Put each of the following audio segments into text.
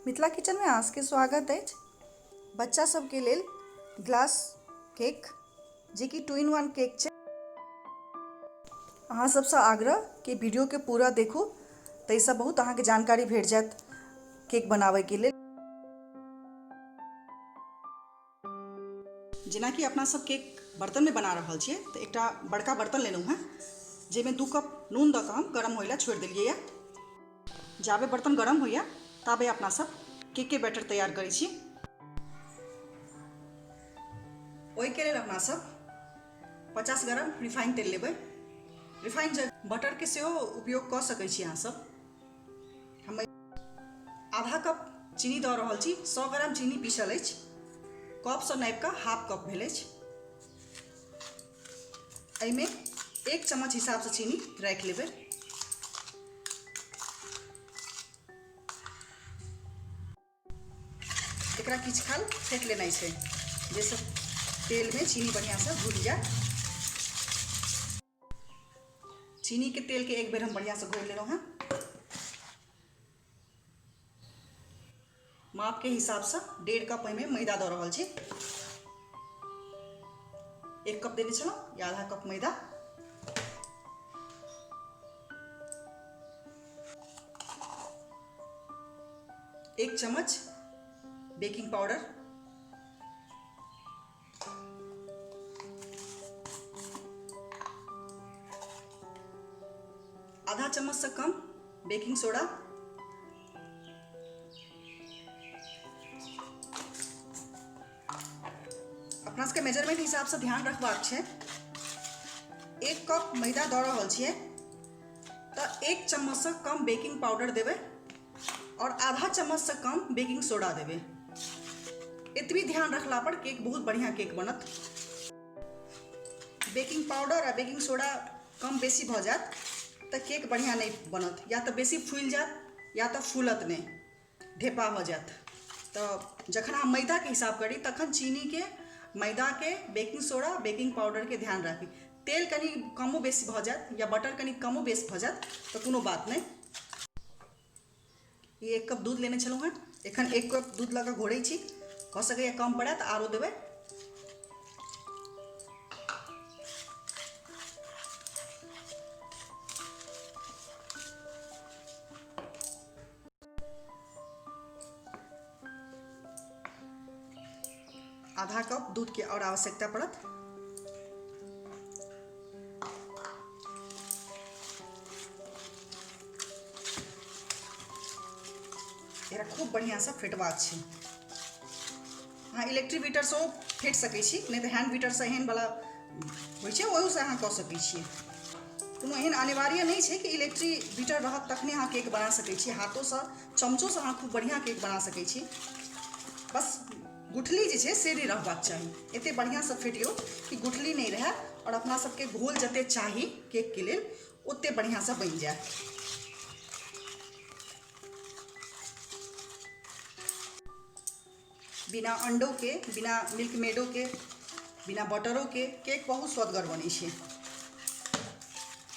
Mithila kitchen में अहाँ सबके स्वागत अछि। बच्चा सबके लेल ग्लास केक जे कि 2 इन 1 केक छै। अहाँ सबसँ आग्रह कि वीडियो के पूरा देखू, ताहिसँ बहुत अहाँके जानकारी भेट जायत केक बनाबैके लेल। जेनाकि अपना सब केक बर्तनमे बना रहल छियै तऽ एकटा बड़का बर्तन लेलहुँ हेँ जाहिमे 2 कप नून दऽ कऽ हम गरम होय लए छोड़ि देलियै यऽ। जाबे बर्तन गरम होइए ताबे अपना सब केकके बैटर तैयार करै छी। ओहिके लेल अपना सब 50 ग्राम रिफाइन तेल लेबै। रिफाइन बटरके सेहो उपयोग कऽ सकै छी अहाँ सब। हम आधा कप चीनी दऽ रहल छी। 100 ग्राम चीनी पीसल अछि, कपसँ नापि कऽ हाफ कप भेल अछि। एहिमे 1 चम्मच हिसाबसँ चीनी राखि लेबै। एकरा किछु काल फेंट लेनाइ छै जाहिसँ तेलमे चीनी बढ़िआँसँ घुलि जाय। चीनी के तेल के एक बेर हम बढ़िया से घोरि लेलहुँ हेँ। माप के हिसाब से 1.5 कप एहिमे मैदा दऽ रहल छी। 1 कप देने छलहुँ या आधा कप मैदा। एक चम्मच बेकिंग पाउडर, आधा चम्मच से कम बेकिंग सोडा, अपना सबके मेजरमेंट हिसाब से ध्यान रखबाक छै। 1 कप मैदा दऽ रहल छियै तऽ 1 चम्मच से कम बेकिंग पाउडर देबै और आधा चम्मच से कम बेकिंग सोडा देबै। एतबी ध्यान रखला पर केक बहुत बढ़िया केक बनत। बेकिंग पाउडर आ बेकिंग सोडा कम बेसी भऽ जायत तऽ केक बढ़िया नहि बनत, या तऽ बेसी फूलि जायत या तऽ फूलत नहि, ढेपा भऽ जायत। तऽ जखन अहाँ मैदाके हिसाब करी तखन चीनीके, मैदाके, बेकिंग सोडा, बेकिंग पाउडरके ध्यान राखी। तेल कनि कमो बेसी भऽ जायत या बटर कनि कमो बेसी भऽ जायत तऽ कोनो बात नहि। ई 1 कप दूध लेने छलहुँ हेँ, एखन 1 कप दूध लऽ कऽ घोरै छी। भऽ सकैए कम पड़ै तऽ आरो देबै। आधा कप दूध के और आवश्यकता पड़त। एकरा खूब बढ़िया से फेटबाक छै। अहाँ इलेक्ट्रिक बीटर से फेट सकै छी, नहि तऽ हैंड बीटर से एहन वाला होइ छै ओहू से अहाँ कऽ सकै छियै। कोनो एहन अनिवार्य नहि छै कि इलेक्ट्रिक बीटर रहत तखने अहाँ केक बना सकै छी। हाथोसँ, चमचोसँ अहाँ खूब बढ़िआँ केक बना सकै छी। बस गुठली जे छै से नहि रहबाक चाही। एते बढ़िआँसँ फेटियौ कि गुठली नहि रहए आओर अपना सबके घोल जते चाही केकके लेल ओते बढ़िआँसँ बनि जाय। बिना अंडो के, बिना मिल्क मेडो के, बिना बटरो के केक बहुत स्वादगर बनै छै।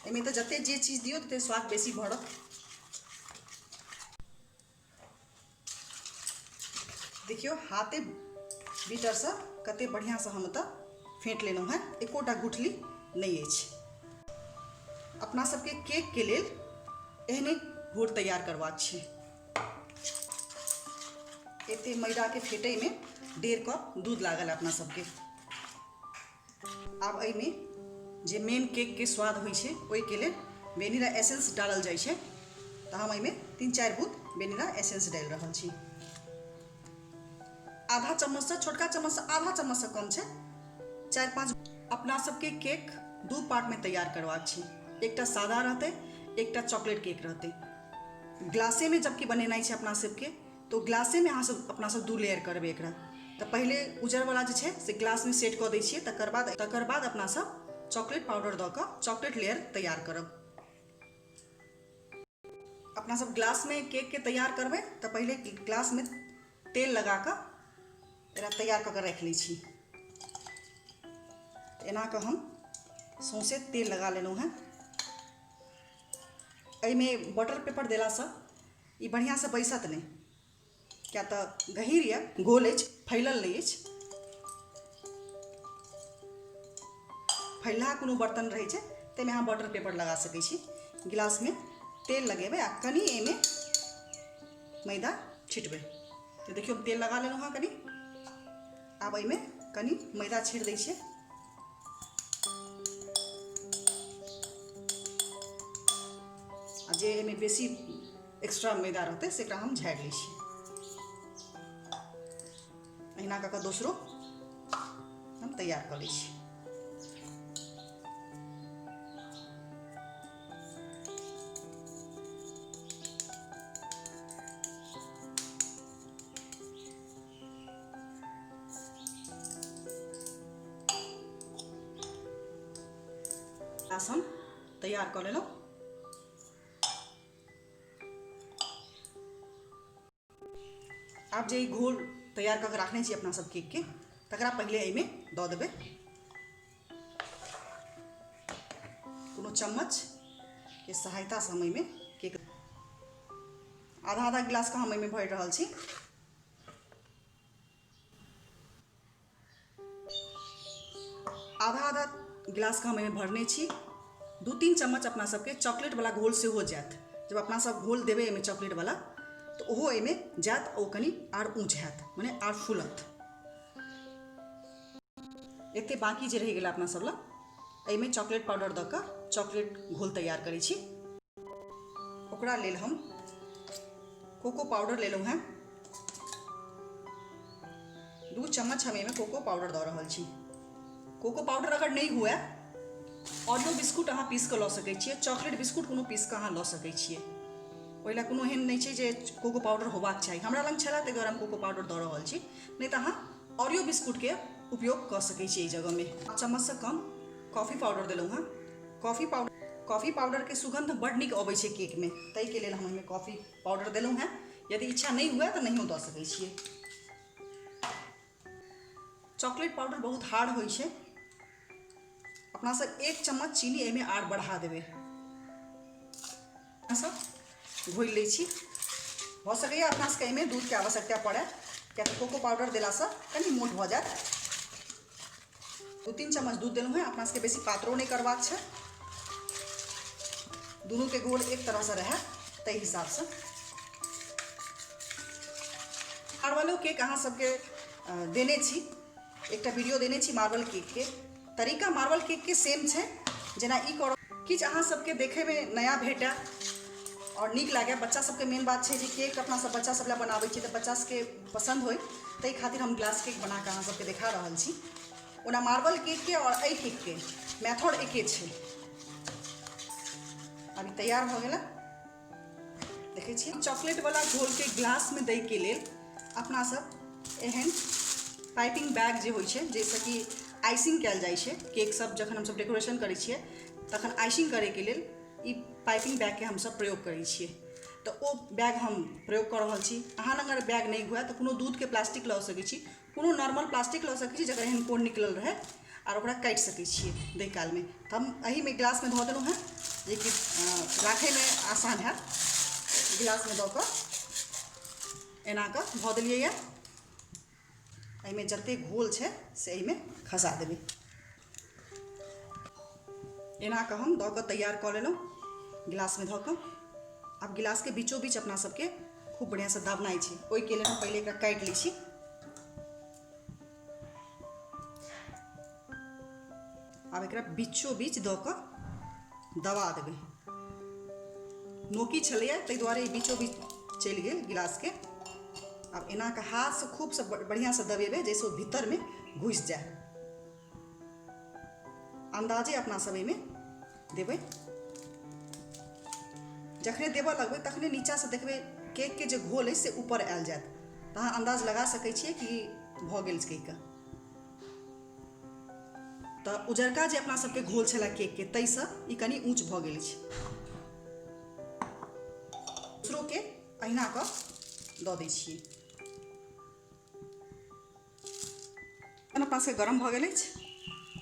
एहिमे तऽ जते जे चीज दियौ तते स्वाद बेसी भरत। देखियौ हाथे बीटरसँ कते बढ़िआँसँ हम ओतऽ फेंट लेलहुँ हेँ, एकोटा गुठली नहि अछि। अपना सबके केकके लेल एहने घोर तैयार करबाक छै। एते मैदाके फेटैमे 1.5 कप दूध लागल अपना सबके। आब एहिमे जे मेन केकके स्वाद होइ छै ओहिके लेल वेनिला एसेंस डालल जाइ छै, तऽ हम एहिमे 3-4 बूंद वेनिला एसेंस डालि रहल छी। आधा चम्मचसँ, छोटका चम्मचसँ आधा चम्मचसँ कम छै, 4-5। अपना सबके केक 2 पार्टमे तैयार करबाक छै, एकटा सादा रहतै, एकटा चॉकलेट केक रहतै। ग्लासेमे जबकि बनेनाइ छै अपना सबके, तो ग्लासेमे अहाँ सब अपना सब 2 लेयर करबै एकरा। तऽ पहिले उजरवला जे छै से ग्लासमे सेट कऽ दै छियै, तकर बाद अपना सब चॉकलेट पाउडर दऽ कऽ चॉकलेट लेयर तैयार करब। अपना सब ग्लासमे केकके तैयार करबै तऽ पहिले ग्लासमे तेल लगा कऽ एकरा तैयार कऽ कऽ राखि लै छी। एना कऽ हम सौंसे तेल लगा लेलहुँ हेँ। एहिमे बटर पेपर देलासँ ई बढ़िआँसँ बैसत नहि। किया तऽ गहीर यऽ, गोल अछि, फैलल नहि अछि। फैलहा कोनो बर्तन रहै छै ताहिमे अहाँ बटर पेपर लगा सकै छी। गिलासमे तेल लगेबै आ कनि एहिमे मैदा छिटबै। तऽ देखियौ, हम तेल लगा लेलहुँ हँ कनि। आब एहिमे कनि मैदा छीट दै छियै। आ जे एहिमे बेसी एक्स्ट्रा मैदा रहतै से एकरा हम झाड़ि लै छियै। अहिना कऽ कऽ दोसरो हम तैयार कऽ लै छी। हम तैयार कऽ लेलहुँ। आब जे ई घोल तैयार कऽ के राखने छी अपना सब केक के, तकरा पहिले एहिमे दऽ देबै। कोनो चम्मच के सहायता से हम एहिमे केक आधा आधा गिलास के हम एहिमे भरि रहल छी। आधा आधा गिलासके हम एहिमे भरने छी। 2-3 चम्मच अपना सबके चॉकलेट वाला घोल सेहो जायत। जब अपना सब घोल देबै एहिमे चॉकलेट वाला तऽ ओहो एहिमे जायत, ओ कनि आर ऊँच हैत, मने आर फूलत। एते बाकी जे रहि गेल अपना सब लग, एहिमे चॉकलेट पाउडर दऽ कऽ चॉकलेट घोल तैयार करै छी। ओकरा लेल हम कोको पाउडर लेलहुँ हेँ। 2 चम्मच हम एहिमे कोको पाउडर दऽ रहल छी। कोको पाउडर अगर नहि हुए, ऑरियो बिस्कुट अहाँ पीस कऽ लऽ सकै छियै, चॉकलेट बिस्कुट कोनो पीस कऽ अहाँ लऽ सकै छियै। ओहि लए कोनो एहन नहि छै जे कोको पाउडर होबाक चाही। हमरा लग छलए ताहि दुआरे हम कोको पाउडर दऽ रहल छी, नहि तऽ अहाँ ऑरियो बिस्कुटके उपयोग कऽ सकै छी एहि जगहमे। चम्मचसँ कम कॉफी पाउडर देलहुँ हेँ। कॉफी पाउडरके सुगन्ध बड्ड नीक अबै छै केकमे, ताहिके लेल हम एहिमे कॉफी पाउडर देलहुँ हेँ। यदि इच्छा नहि हुए तऽ नहियो दऽ सकै छियै। चॉकलेट पाउडर बहुत हार्ड होइ छै। अपना सब 1 चम्मच चीनी एहिमे आर बढ़ा देबै। अपना सब घोलि लै छी। भऽ सकैए अपना सबके एहिमे दूधके आवश्यकता पड़ै, किया तऽ कोको पाउडर देलासँ कनि मोट भऽ जायत। 2-3 चम्मच दूध देलहुँ हेँ। अपना सबके बेसी पातरो नहि करबाक छै, दुनूके घोल एक तरहसँ रहै ताहि हिसाबसँ। मार्बलो केक अहाँ सबके देने छी, एकटा वीडियो देने छी मार्बल केकके तरीका। मार्बल केकके सेम छै जेना ई करब। किछु अहाँ सबके देखैमे नया भेटए आओर नीक लागए। बच्चा सबके मेन बात छै जे केक अपना सब बच्चा सब लए बनाबै छी तऽ बच्चा सबके पसन्द होइ, ताहि खातिर हम ग्लास केक बना कऽ अहाँ सबके देखा रहल छी। ओना मार्बल केकके आओर एहि केकके मेथड एके छै। अभी तैयार भऽ गेल, देखै छियै। चॉकलेट वाला घोलके ग्लासमे दैके लेल अपना सब एहन पाइपिंग बैग जे होइ छै, जाहिसँ कि आइसिंग कयल जाइ छै केक सब, जखन हमसब डेकोरेशन करै छियै तखन आइसिंग करैके लेल ई पाइपिंग बैगके हमसब प्रयोग करै छियै। तऽ ओ बैग हम प्रयोग कऽ रहल छी। अहाँ लग अगर बैग नहि हुए तऽ कोनो दूधके प्लास्टिक लऽ सकै छी, कोनो नॉर्मल प्लास्टिक लऽ सकै छी जकर एहन कोन निकलल रहै, आर ओकरा काटि सकै छियै दै कालमे। तऽ हम एहिमे गिलासमे धऽ देलहुँ हेँ, जेकि राखैमे आसान हैत। गिलासमे दऽ कऽ एना कऽ धऽ देलियै। एहिमे जतेक घोल छै से एहिमे खसा देबै। एना कऽ हम दऽ कऽ तैयार कऽ लेलहुँ गिलासमे धऽ कऽ। आब गिलासके बीचो बीच अपना सबके खूब बढ़िआँसँ दाबनाइ छै। ओहिके लेल हम पहिले एकरा काटि लै छी। आब एकरा बीचो बीच दऽ कऽ दबा देबै। नोकी छलैए ताहि दुआरे ई बीचो बीच चलि गेल गिलासके। आब एना कऽ हाथसँ खूबसँ बढ़िआँसँ दबेबै जाहिसँ ओ भीतरमे घुसि जाय। अन्दाजे अपना सब एहिमे देबै। जखने देबऽ लगबै तखने नीचाँसँ देखबै केकके जे घोल अछि से ऊपर आयल जायत, तऽ अहाँ अन्दाज लगा सकै छियै कि भऽ गेल छै कहिकऽ। तऽ उजरका जे अपना सबके घोल छलै केकके ताहिसँ ई कनि ऊँच भऽ गेल अछि। दोसरोके अहिना कऽ दऽ दै छियै। अपना सबके गरम भऽ गेल अछि।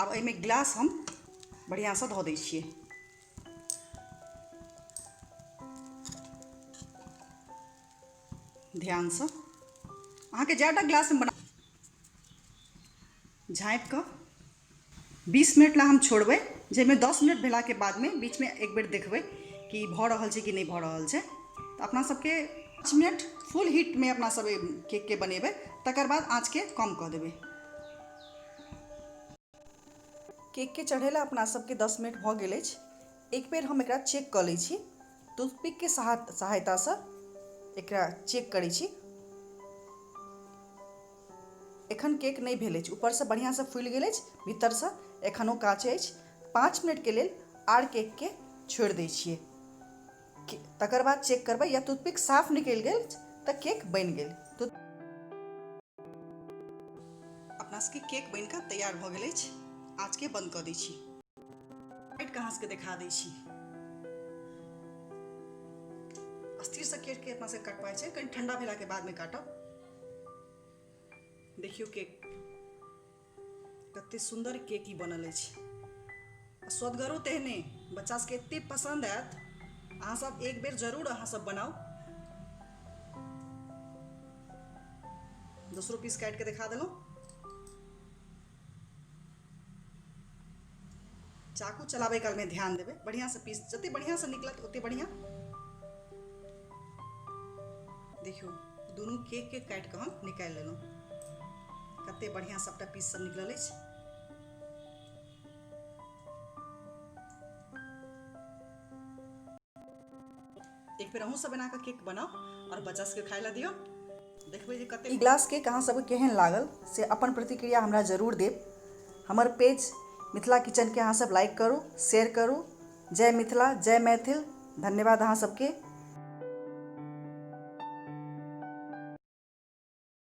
आब एहिमे गिलास हम बढ़िआँसँ धऽ दै छियै। ध्यानसँ अहाँके जएटा ग्लासमे बना झाँपि कऽ 20 मिनट ला हम छोड़बै, जाहिमे 10 मिनट भेलाके बादमे बीचमे एक बेर देखबै कि भऽ रहल छै कि नहि भऽ रहल छै। तऽ अपना सबके 5 मिनट फुल हीटमे अपना सब केकके बनेबै, तकर बाद आँचके कम कऽ देबै। केकके चढ़ेला अपना सबके 10 मिनट भऽ गेल अछि। एक बेर हम एकरा चेक कऽ लै छी, टूथपिकके सहायतासँ एकरा चेक करै छी। एखन केक नहि भेल अछि, ऊपरसँ बढ़िआँसँ फूलि गेल अछि, भीतरसँ एखनो काँच अछि। 5 मिनटके लेल आर केकके छोड़ि दै छियै, तकर बाद चेक करबै। या टूथपिक साफ निकलि गेल तऽ केक बनि गेल। अपना सबके केक बनि कऽ तैयार भऽ गेल अछि। आँचके बंद कऽ दै छी, काटि कऽ अहाँ सबके देखा दै छी। स्थिरसँ केकके अपना सबके कटबाइ छै, कनि ठंडा भेलाके बादमे काटब। देखियौ केक कते सुन्दर केक ई बनल अछि आ स्वदगरो तेहने, बच्चा सबके एते पसन्द आयत। अहाँ सब एक बेर जरूर अहाँ सब बनाउ। दोसरो पीस काटि के देखा देलहुँ। चाकू चलाबै कालमे ध्यान देबै, बढ़िआँसँ पीस जते बढ़िआँसँ निकलत ओते बढ़िआँ। देखियौ दुनू केकके काटि कऽ हम निकालि लेलहुँ, कते बढ़िआँ सबटा पीस सब निकलल अछि। एक बेर अहूँ सब एना कऽ केक बनाउ आओर बच्चा सबके खाय लए दियौ, देखबै जे कते। ई ग्लास केक अहाँ सबके केहन लागल से अपन प्रतिक्रिया हमरा जरूर देब। हमर पेज मिथिला किचनके अहाँ सब लाइक करू, शेयर करू। जय मिथिला, जय मैथिल। धन्यवाद अहाँ सबके।